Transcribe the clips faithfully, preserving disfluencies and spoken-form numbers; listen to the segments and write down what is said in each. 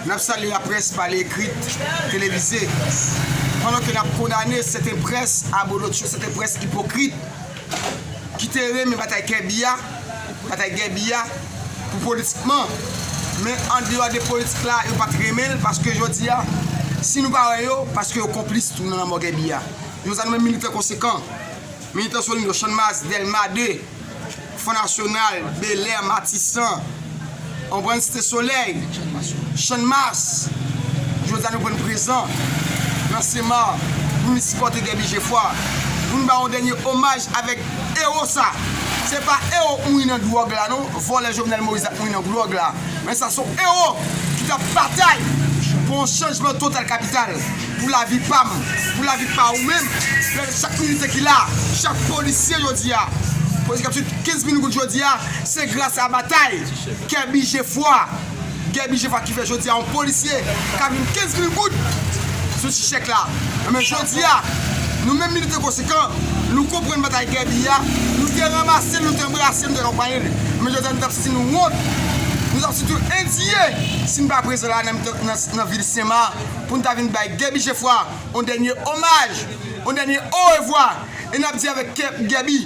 N ap salye laprès, pale ekri, televize. Pandan ke n ap kondane sèten près abolotcho, sèten près ipokrit ki te renmen batay Kèbi a, batay Gèbi a, pou politikman. Men andeyò de politik la, yo pa t renmen l, paske jodi a, si nou pa wè yo, paske yo konplis tou nan lanmò Gèbi a. Jodi a, nou menm militan konsekan, militan solid yo, Channmas, Dèlma de, Fon Nasyonal, Belè, Matisan, Anbrann, Site Solèy, Channmas. Jodi a nou pran prezan nan Senmak pou nou sipòte Gèbi Jefwa, pou nou ba yon dènye omaj avèk ewo sa. Se pa ewo k mouri nan dwòg la non, vòlè Jovenel Moïse ap mouri nan dwòg la. Men sa se yon ewo ki t ap batay pou yon chanjman total kapital, pou lavi pa m, pou lavi pa ou menm. Chak militè ki la, chak polisye jodi a, polisye k ap sot kenz mil goud jodi a, se gras a batay Gèbi Jefwa. Gèbi Jefwa ki fè jodi a yon polisye ka vin kenz mil goud sou ti chèk la. Men jodi a, nou menm militè konsekan, nou konprann batay Gèbi a, nou te ranmase l, nou te anbrase l, nou te akonpaye l. Men jodi a, nou t ap santi nou wont, nou t ap santi nou endiye si n pa prezan la nan, nan, nan vil Senmak pou n ta vin bay Gèbi Jefwa yon dènye omaj, yon dènye orevwa. E n ap di avèk kè Gèbi,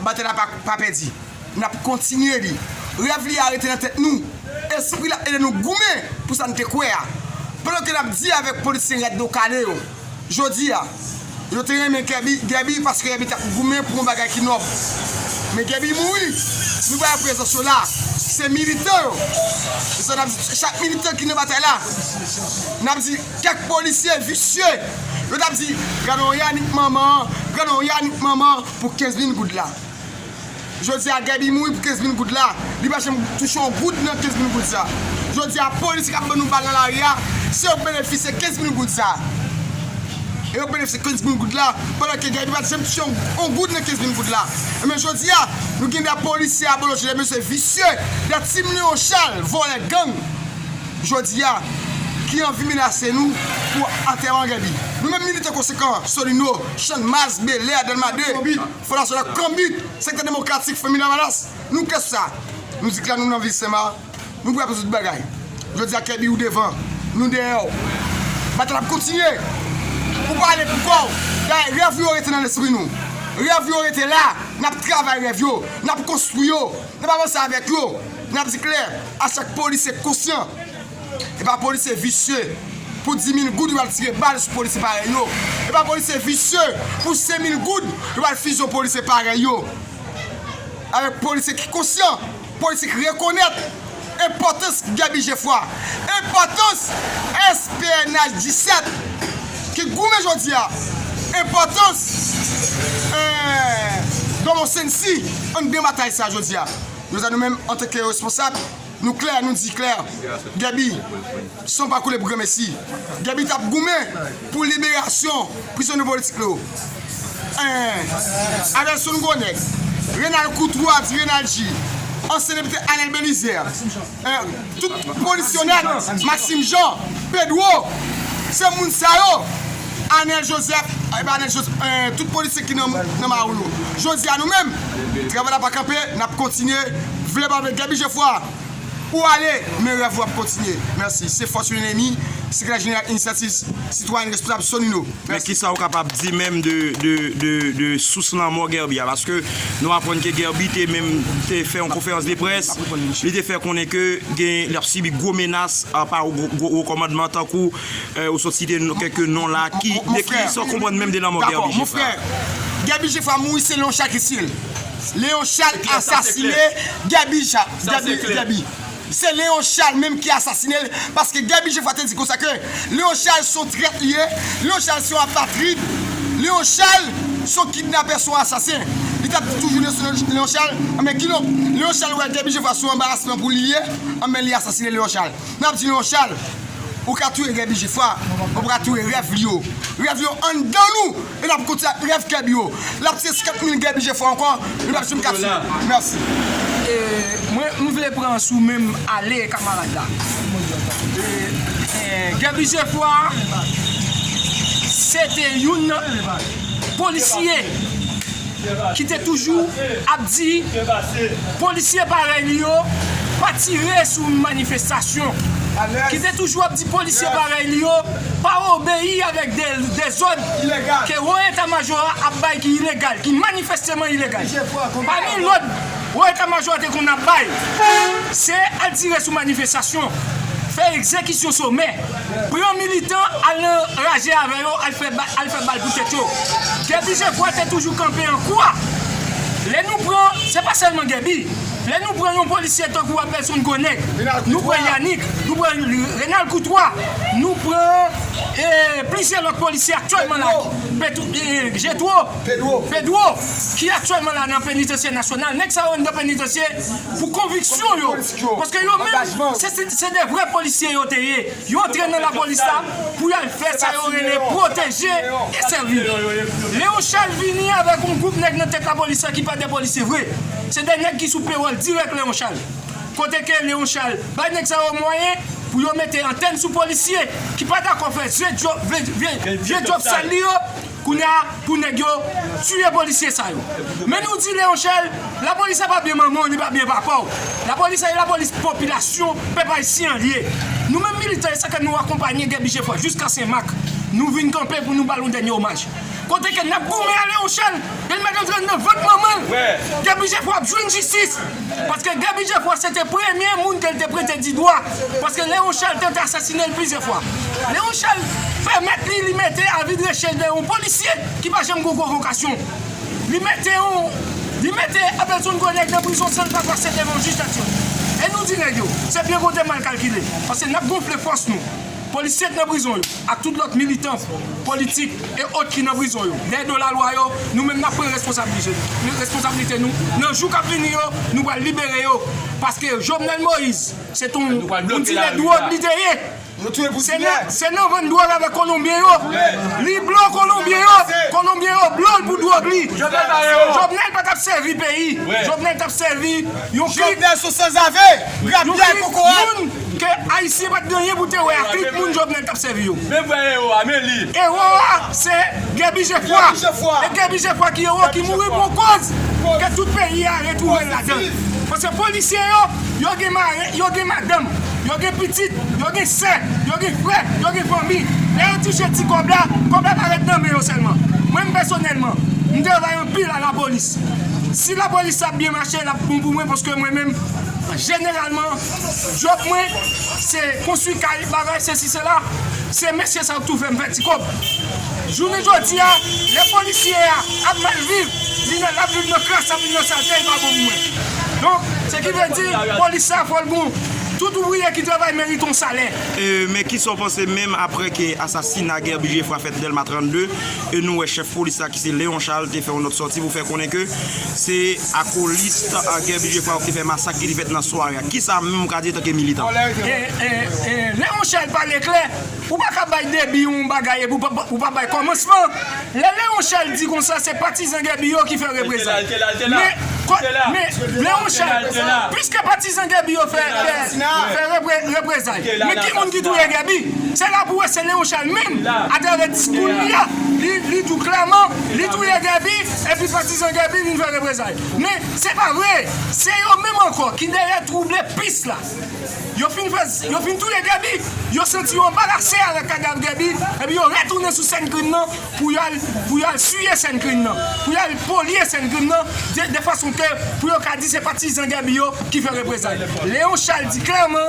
batay la pa, pa pèdi. N ap kontinye li. Rèv li a rete nan tèt nou. Espri l ap ede nou goumen pou sa n te kwè a. Pandan ke n ap di avèk politisyen rad do kale yo, jodi a, yo te renmen Gèbi, Gèbi paske Gèbi t ap goumen pou yon bagay ki nòb. Men Gèbi mouri, nou pa wè prezans yo la. Se militan yo. Se sa n ap di, chak militan ki nan batay la, n ap di kèk polisye visye, yo t ap di, "Gade yon Yanick manman, gade yon Yanick manman pou kenz mil goud la." Jodi a, Gèbi mouri pou kenz mil goud la. Li pa janm touche yon goud nan kenz mil goud sa. Jodi a, polis k ap ban nou bal nan lari a, se yo k benefisye kenz mil goud sa. E yo k benefisye kenz mil goud la, pandan ke Gèbi pa t janm touche yon, yon goud nan kenz mil goud la. Ebyen, jodi a, nou gen de polisye abolotcho, de mesye visye, de Team Leon Charles, vòlè gang, jodi a, ki anvi menase nou pou antèman Gèbi. Nou menm militan konsekan, Solino, Channmas, Belè, Dèlma de, Fondasyon Konbit, Sektè Demokratik, Fanmi Lavalas, nou klè sou sa. Nou di klè, nou nan vil Senmak, nou prè pou tout bagay. Jodi a, Gèbi, ou devan, nou dèyè w. Batay la ap kontinye. Ou pa ale pou kò w. Dayè, rèv yo rete nan lespri nou. Rèv yo rete la. N ap travay rèv yo. N ap konstwi yo. N ap avanse avèk yo. N ap di klè, a chak polisye konsyan, e pa polisye visye pou dis mil goud yo pral tire bal sou polisye parèy yo. E pa polisye visye pou senk mil goud yo pral fizye yon polisye parèy yo. Avèk polisye ki konsyan, polisye ki rekonèt enpòtans Gèbi Jefwa, enpòtans S P N H disèt ki goumen jodi a, enpòtans, eh, Domo Sensi anndan batay sa jodi a. Jodi a, nou menm, antanke responsab, nou klè, nou di klè, Gèbi, san pa koule pou granmesi. Gèbi t ap goumen pou liberasyon prizonye politik yo. Eh, Adelson Gwo Nèg, Renald Koutwa, di Renald J, ansyen depite Anel Belizaire, eh, tout polisye onèt, Maxime Jean, Pedro, se moun sa yo. Anel Joseph, e pa Anel Joseph, eh, tout polisye ki nan, nan Mawoulo. Jodi a nou menm, travay la pa kanpe, n ap kontinye, vle pa vle, Gèbi Jefwa, ou ale, men rèv ou ap kontinye. Mèsi. Se Fortuné Némy, sekretè jeneral Inisyativ Sitwayèn Responsab Solino. Men kisa w kapab di menm de, de, de, de sous lanmò Guerby a? Paske nou aprann ke Guerby te menm te fè yon konferans de près, li te fè konnen ke gen, l ap sibi gwo menas, a, pa gwo, gwo, gwo kòmandman tankou, eh, ou sot site kèk non la. Ki, de ki sa w konprann menm de lanmò Guerby Geffrard? Guerby Geffrard mouri, se Léon Charles ki tiye l. Léon Charles asasine Guerby, Guerby. Se Léon Charles menm ki asasine l, paske Guerby Geffrard te di konsa ke Léon Charles se yon trèt li ye, Léon Charles se yon apatrid, Léon Charles se yon kidnapè, se yon asasen. Li t ap di toujou Léon, Léon Charles, anben kidonk, Léon Charles wè Guerby Geffrard se yon anbarasman pou li ye, anben li asasine Léon Charles. N ap di Léon Charles, ou ka touye Guerby Geffrard, ou pa ka touye rèv li yo. Rèv yo anndan nou, e n ap kontinye ak rèv Guerby yo. L ap tiye senkant mil Guerby Geffrard ankò, nou p ap janm ka tiye. Mèsi. E, mwen, m vle pran sou menm ale kamarad la. E, e, Guerby Geffrard, se te youn polisye ki te toujou ap di polisye parèy li yo, pa tire sou manifestasyon. Ki te toujou ap di polisye parèy li yo pa obeyi avèk de, dezòd ke wo eta majò a ap bay ki ilegal, ki manifesteman ilegal. Pami lòd wo eta majò a te konn ap bay, se al tire sou manifestasyon, fè egzekisyon somè, pran militan, al nan raje avè yo, al fè, ba- al fè bal pou tèt yo. Gèbi Jefwa te toujou kanpe an kwa. Lè nou pran, se pa sèlman Gèbi. Lè nou pran yon polisye tankou Abelson Gwo Nèg, nou pran Yanik, nou pran Renald Koutwa, nou pran eh, plizyè lòt polisye aktyèlman la. Petro, eh, Jetro, Pedro, ki aktyèlman la nan penitansye nasyonal. Nèg sa yo anndan penitansye pou konviksyon yo. Paske yo menm, se, se, se de vrè polisye yo te ye. Yo antre nan lapolis la pou y al fè sa yo rele pwoteje e sèvi. Leon Charles vini avèk yon gwoup nèg nan tèt lapolis la ki pa de polisye vre. Se de nèg ki sou pewòl dirèk Leon Charles. Kote ke Leon Charles bay nèg sa yo mwayen pou yo mete antèn sou polisye ki pa dakò fè vye djòb, vye, vye, vye djòb sal li yo. Kounye a, pou nèg yo tiye polisye sa yo. Men nou di Leon Charles, lapolis la pa byen manman w, li pa byen papa w. Lapolis la, e lapolis popilasyon, pèp ayisyen an li ye. Nou menm militan, e sa ke nou akonpanye Gèbi Jefwa jiska Senmak. Nou vin kanpe pou nou ba l yon dènye omaj. Kote ke n ap goumen a Leon Charles, e l mèt antre nan vant manman l. Gèbi Jefwa ap jwenn jistis. Paske Gèbi Jefwa se te premye moun ke l te prete di dwa. Paske Leon Charles tante asasinen l plizyè fwa. Leon Charles pèmèt li, li mete avid reche de yon polisye ki pa janm gon konvokasyon. Li mete yon, li mete Abelson Gwo Nèg nan prizon san l pa pase devan jij daksyon. E nou di nèg yo, se byen konte mal kalkile. Paske n ap gonfle fòs nou. Polisye k nan prizon yo, ak tout lòt militan politik e òt ki nan prizon yo, dèyè do lalwa yo, nou menm n ap pran responsablite, responsablite nou. Nan jou k ap vini yo, nou pral libere yo. Paske Jovenel Moïse, se t on, on dilè dwòg li te ye. Se nan, se nan vann dwòg avèk Kolonbyen yo. Li blo Kolonbyen yo. Kolonbyen yo blo l pou dwòg li. Jovenel pa t ap sèvi peyi. Jovenel t ap sèvi yon klik. Jovenel se sanzave, grapyay, kokorat. Moun ke Ayisyen pa t gen anyen pou te wè a, klik moun Jovenel t ap sèvi yo. Men vrè ewo a, men li. Ewo a, se Gèbi Jefwa. E Gèbi Jefwa ki ewo ki mouri pou yon kòz ke tout peyi a retwouve l ladan. Paske polisye yo, yo gen mari, yo gen madanm, yo gen pitit, yo gen sè, yo gen frè, yo gen fanmi. Lè yo touche ti kòb la, kòb la pa ret nan men yo sèlman. Mwen, m pèsonèlman, m travay anpil a lapolis. Si lapolis ap byen mache, l ap bon pou mwen, paske mwen menm, jeneralman, djòb mwen, se konstwi kay, bagay, sesi, sela. Se mesye sa yo k tou fè m fè ti kòb. Jounen jodi a, lè polisye a ap mal viv, li nan, l ap viv nan kras, l ap viv nan salte, li pa bon pou mwen. Donk, se ki vle di, polis sa, fò l bon. Tout oubriye ki travay merite yon salè. E, men kisa w panse menm apre ke asasina Guerby Geffrard fèt Dèlma trannde, e nou wè chèf polis la ki se Léon Charles te fè yon nòt sòti pou fè konnen ke se akolit, a, Guerby Geffrard ki te fè masak ki te fèt nan sware a. Kisa menm ou ka di antanke militan? E, e, e, Léon Charles pale klè. Ou pa ka bay debi yon bagay epi ou pa, ou pa bay kòmansman. Lè Léon Charles di konsa, se patizan Guerby yo ki fè reprezay. Men, men Léon Charles, piske patizan Guerby yo fè, fè, fè repre-, reprezay, men ki moun ki touye Guerby? Se la pou wè se Léon Charles menm, atravè diskou li a, li, li di w klèman, li touye Guerby, epi patizan Guerby vin fè reprezay. Men, se pa vre. Se yo menm ankò ki dèyè twouble pis la. Yo fin fè, yo fin touye Guerby, yo santi yo anbarase avèk kadav Guerby, epi yo retounen sou sèn krim nan pou y al, pou y al siye sèn krim nan, pou y al polye sèn krim nan, de, de fason ke pou yo ka di se patizan Guerby yo ki fè reprezay. Léon Charles di klèman,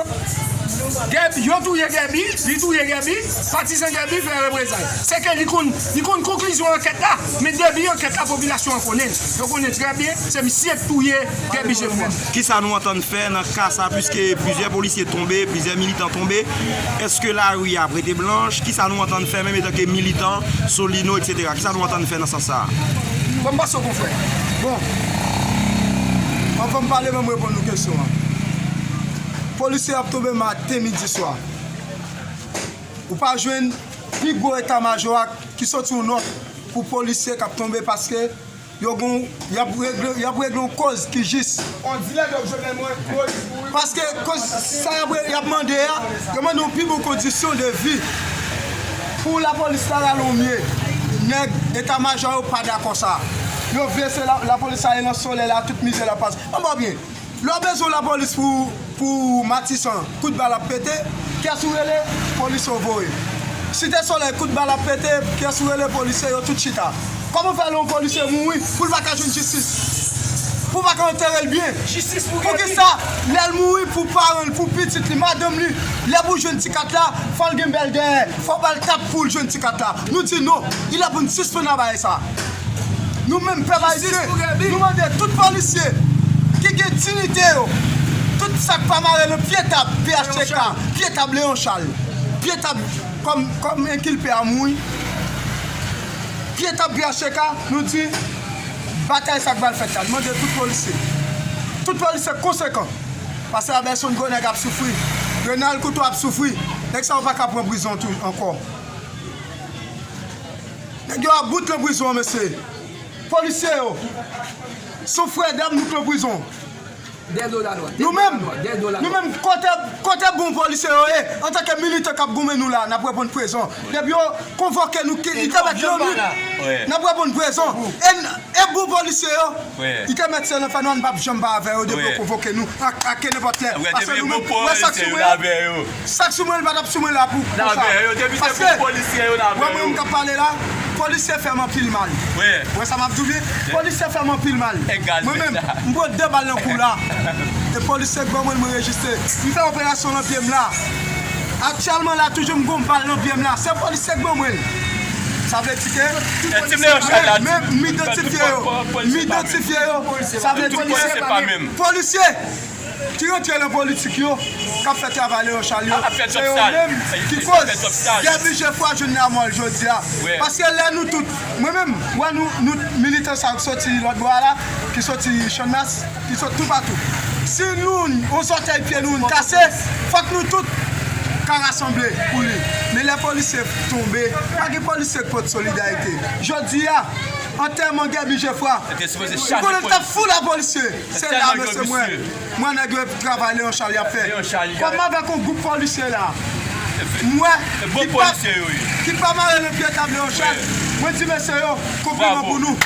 Guerby, yo touye Guerby, li touye Guerby, patizan Guerby fè reprezay. Se ke li konn, li konn konklizyon ankèt la, men debi ankèt la, popilasyon an konnen l. Yo konnen trè byen, se misye k touye Guerby Geffrard. Kisa nou antann fè nan ka sa, piske plizyè polisye tonbe, plizyè militan tonbe? Èske lari a ap rete blanch? Kisa nou antann fè menm etanke militan, Solino, etsetera? Kisa nou antann fè nan sans sa a? Ban m pase w, konfrè. Bon, anvan m pale, ban m reponn nou kesyon an. Polisye ap tonbe maten, midi, swa. Ou pa jwenn pi gwo eta majò a ki soti yon nòt pou polisye k ap tonbe paske yo gon, y ap regle, y ap regle yon kòz ki jis. On dilè dòk Jovenel Moïse pou wi. Paske kòz sa y ap re-, y ap mande a, yo mande yon pi bon kondisyon de vi pou lapolis la rale yon mye. Nèg eta majò yo pa dakò sa. Yo vle se la, lapolis la e nan solèy la, tout mizè la pase. Anba byen. Lè w bezwen lapolis pou, Pou Matisan, kout bal ap pete, kiyès ou rele? Polisye w voye. Site Solèy, kout bal ap pete, kiyès ou rele? Polisye yo tout chita. Kòman fè lè yon polisye mouri pou l pa ka jwenn jistis? Pou l pa ka antere l byen? Jistis pou Poukisa lè l mouri pou paran l, pou pitit li, madanm li, lè pou jwenn ti kat la, fò l gen bèl dèyè, fò ba l tap pou l jwenn ti kat la? Nou di non, ilè pou n sispann nan bagay sa. Nou menm pèp ayisyen, nou mande tout polisye ki gen diyite yo, tout sa k pa mare nan pye tab P H T K, pye tab Leon Charles, pye tab kòm, kòm enkilpe a mouri, pye tab P H T K, nou di batay sa k pral fèt la, nou mande tout polisye, tout polisye konsekan, paske Abelson gwo nèg ap soufri, Renald Kouto ap soufri, nèg sa yo pa ka pran prizon tou ankò. Nèg yo ap bout nan prizon, mesye. Polisye yo, se yon frè dam nou k nan prizon. Nou menm, nou menm, kote, kote bon polisye yo ye? Antanke militan k ap goumen nou la, n ap reponn prezan. Depi yo konvoke nou, ki, li te mèt lannuit, n ap reponn prezan. E, e bon polisye yo, li te mèt se nan fè nwa, n p ap janm pa avè yo, depi yo konvoke nou, a, a kenenpòt lè. Paske nou menm, wè sa k sou mwen an? Sa k sou mwen, l pa t ap sou mwen la pou konsa. Paske, wè mwen menm k ap pale la, polisye fè m anpil mal. Wè sa m ap di w byen? Polisye fè m anpil mal. Mwen menm, m pran de bal nan kou la. E polisye k ban mwen l, mwen rejistre. M fè operasyon nan pye m la. Aktyèlman la, toujou m gon bal nan pye m la. Se polisye k ban mwen l. Sa vle di ke, men, men, m idantifye yo. M idantifye yo. Sa vle di ke, polisye ki rantre nan politik yo, k ap fè travay Leon Charles yo, se yo menm ki koz. Guerby Geoffroy jwenn lamò l jodi a. Paske lè nou tout, mwen menm, wè nou, nou militan sa yo k soti lòt bò a la, ki soti Channmas, ki sot toupatou. Si nou, yon sòtèy pye nou, n kase, fòk nou tout ka rasanble pou li. Men lè polisye tonbe, pa gen polisye k pot solidarite. Jodi a, antèman Guerby Geoffroy, m konnen l t ap fou la polisye. Se la, mesye, mwen, mwen nèg yo travay Leon Charles y ap fè. Kòm avèk yon gwoup polisye la, m wè, ki pa, ki pa mare nan pye tab Leon Charles, mwen di mesye yo, konpliman pou nou.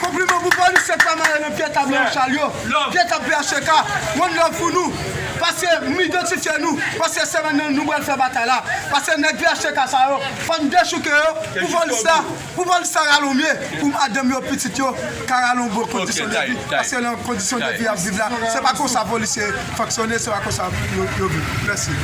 Konpliman pou polisye k pa mare nan pye tab Leon Charles yo. Pye tab P H T K, one love pou nou. Paske m idantifye nou. Paske semèn nan, nou pral fè batay la. Paske nèg P H T K sa yo, fò n dechouke yo pou polis la. Pou polis la rale w mye, pou madanm yo, pitit yo, ka rale w bon kondisyon de vi. Paske nan kondisyon de vi y ap viv la, se pa konsa polisye fonksyone, se pa konsa yo, yo viv. Mèsi.